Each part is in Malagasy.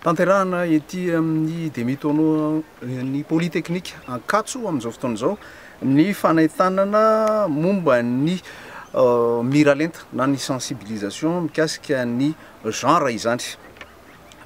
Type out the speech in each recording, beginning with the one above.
Tanterahana ety amin'ny demi tonneau ny Polytechnique Ankatso amin'izao fotoana izao ny fanentanana momba ny miralenta na ny sensibilisation mikasika ny genre izany.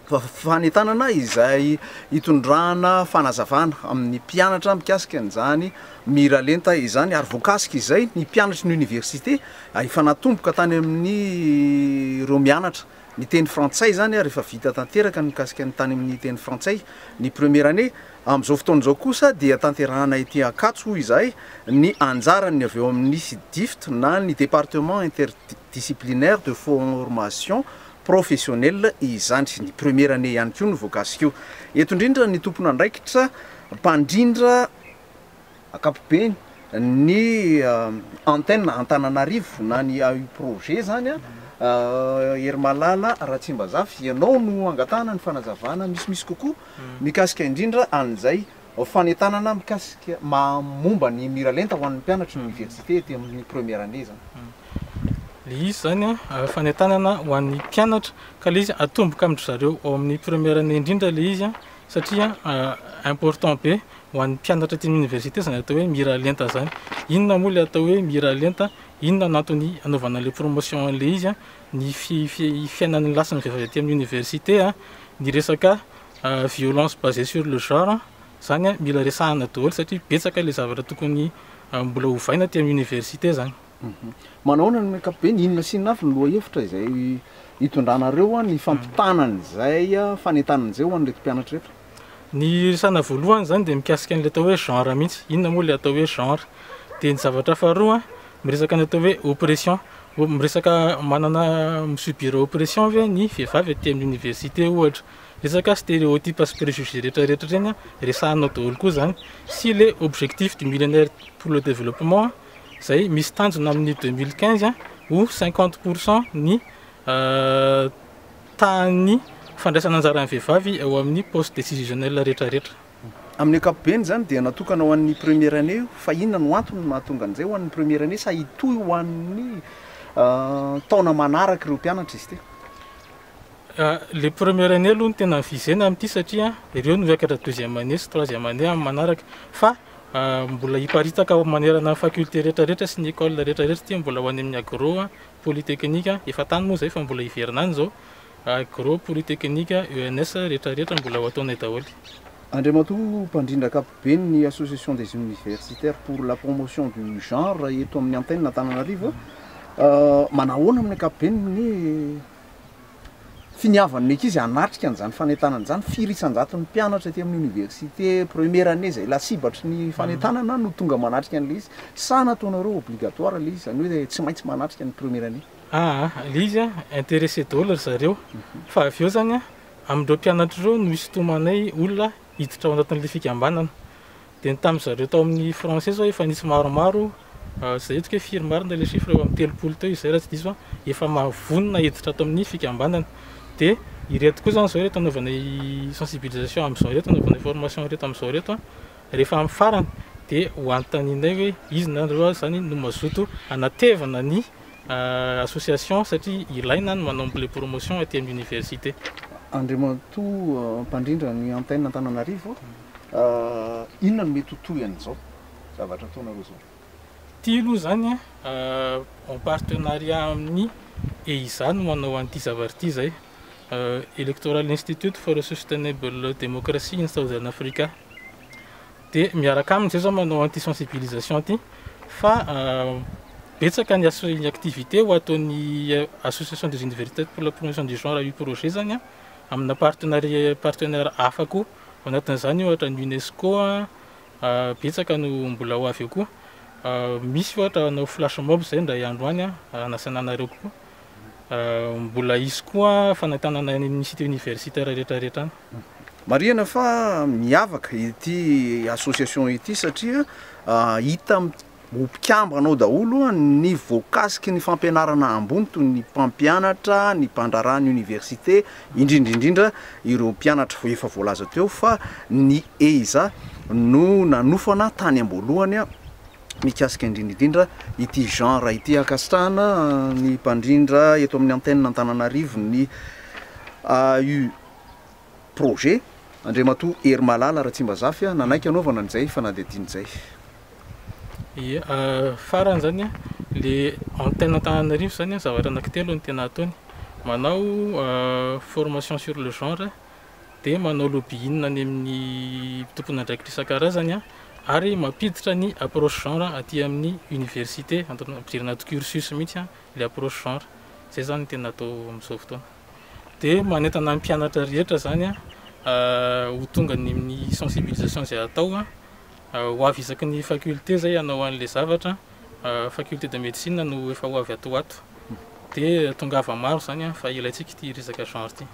Fanentanana izay hitondrana fanazavana amin'ny mpianatra mikasika an'izany miralenta izany ary voakasika izay ny mpianatry ny université efa natomboka tany amin'ny ireo mianatra ny teny frantsay izany ary efa vita tanteraka ny mikasika ny tany amin'ny teny frantsay ny première année. Amin'izao fotoana izao kosa dia tanterahana ety Ankatso hoy izahay ny anjaran'ny avy eo amin'ny DIFT na ny département interdisciplinaire de formation professionnelle izany. Ny première année ihany koa no voakasika io. Eto indrindra ny tompon'andraikitra mpandrindra ankapobeny ny antenne Antananarivo na ny AU projet zany Herimalala Ratsimbazafy, ianao no angatahana ny fanazavana misimisy kokoa mikasika indrindra an'izay fanentanana mikasika momba ny miralenta ho an'ny mpianatry ny université ety amin'ny première année zany. Le izy zany fanentanana ho an'ny mpianatra ka le izy atomboka amin-dry zareo ao amin'ny première année indrindra le izy satria important be ho an'ny mpianatra aty amin'ny université zany atao hoe miralenta zany. Inona moa le atao hoe miralenta? Inona no antony anaovana le promotion an'le izy? Ny fiainan'ny lahy sy ny vehivavy aty amin'ny université, ny resaka violence basée sur le genre zany mila resahana daholo satria betsaka le zavatra tokony mbola hovaina aty amin'ny université zany. Manahoana ny ankapobeny? Inona sy inona avy ny lohahevitra izay hitondranareo ny fampitana an'izay fanentanana izay ho an'ireto mpianatra ireto? Ny resahana voalohany zany dia mikasika an'ilay atao hoe genre mihitsy. Inona moa ilay atao hoe genre? Dia ny zavatra faharoa miresaka ny atao hoe oppression. Miresaka manana mi-subir oppression ve ny vehivavy aty amin'ny université ohatra. Resaka stéréotype sy préjugé rehetrarehetra ireny resahana ao daholo koa zany. Sy le objectif du millénaire pour le développement izay misy tanjona amin'ny 2015 ho 50% ny tahan'ny fandraisana anjaran'ny vehivavy eo amin'ny poste décisionnel rehetrarehetra. Amin'ny ankapobeny izany dia natokana ho an'ny première année io, fa inona no antony mahatonga an'izay ho an'ny première année sa hitohy ho an'ny taona manaraka ireo mpianatra izy ity? Le première année aloha no tena visena amin'ity satria ireo no hiakatra deuxième année sy troisième année amin'ny manaraka, fa mbola hiparitaka manerana ny faculté rehetrarehetra sy ny école rehetrarehetra ity, mbola ho any amin'ny agro, polytechnique, efa tany moa izay fa mbola hiverina any izao, agro, polytechnique, ENS rehetrarehetra mbola ho ataonay daholo. Andriamatoa mpandrindra ankapobeny ny Association des universitaires pour la promotion du genre eto amin'ny antenne Antananarivo, manahoana amin'ny ankapobeny ny finiavan'ny ankizy hanatrika an'izany fanentanana izany? Firy isan-jaton'ny mpianatra aty amin'ny université première année izay lasibatry ny fanentanana no tonga manatrika an'ilay izy sa nataonareo obligatoire ilay izy, izany hoe tsy maintsy manatrika ny première année? Aa, ilay izy an, intéressé daholo ry zareo, fa avy eo zany an, amin'ireo mpianatra ireo no hisintomanay olona hiditra ao anatin'ilay fikambanana. Dia ny tamin-dry zareo tao amin'ny français zao efa nisy maromaro, zay hetsika hoe firy marina ilay chiffre, eo amin'ny 30 teo izay raha tsy diso an, efa mahavonona hiditra ato amin'ny fikambanana. Dia ireto koa zany zao ireto anaovanay sensibilisation amin'izao ireto, anaovanay formation ireto amin'izao ireto an, rehefa amin'ny farany dia ho anontanianay hoe izy na ireo zany no mazoto hanatevina ny association satria ilaina ny manao an'ilay promotion aty amin'ny université. Andriamatoa mpandrindra ny antenne Antananarivo, inona no mety ho tohin'izao zavatra ataonareo izao? Ity aloha izany en partenariat amin'ny EISA no manao an'ity zavatra ity izay, Electoral Institute for a Sustainable Democracy in Southern Africa. Dia miaraka aminy izay zao manao an'ity sensibilisation ity fa betsaka ny ny activité ho ataon'ny Association des universitaires pour la promotion du genre io projet zany an, amina partenariat partenaire hafa koa, ao anatin'izany ohatra ny UNESCO an, betsaka no mbola ho avy eo koa, misy ohatra hanao flash mob zay indray andro any an, hanasana anareo koa, mbola hisy koa fanentanana any amin'ny cité universitaire rehetrarehetra any. Marihana fa miavaka ity association ity satria hita ho mpikambana ao daholo ny voakasiky ny fampianarana ambony toy ny mpampianatra, ny mpandraharaha ny université, indrindra indrindra ireo mpianatra. Efa voalaza teo fa ny EISA no nanofana tany am-boalohany mikasika indrindra indrindra ity genre ity. Ankasitrahana ny mpandrindra eto amin'ny antenne Antananarivo ny AU. projet, Andriamatoa Herimalala Ratsimbazafy, nanaiky hanaovana an'izay fanadihadiana izay. Ie, farany zany a, le antenne Antananarivo zany a, zavatra anankitelo no tena ataony: manao formation sur le genre, de manao lobbying any amin'ny tompon'andraikitra isan-karazany a, ary mampiditra ny approche genre aty amin'ny université, ampidirina anaty cursus mihitsy a le approche genre. Zay zany tena atao amin'izao fotoana. De manentana ny mpianatra rehetra zany a ho tonga ny amin'ny sensibilisation zay atao a, ho avy isaky ny faculté zay hanao an'le zavatra. Faculté de médecine no efa ho avy ato ho ato, de tongava maro zany a, fa ilaintsika ty resaka genre ty.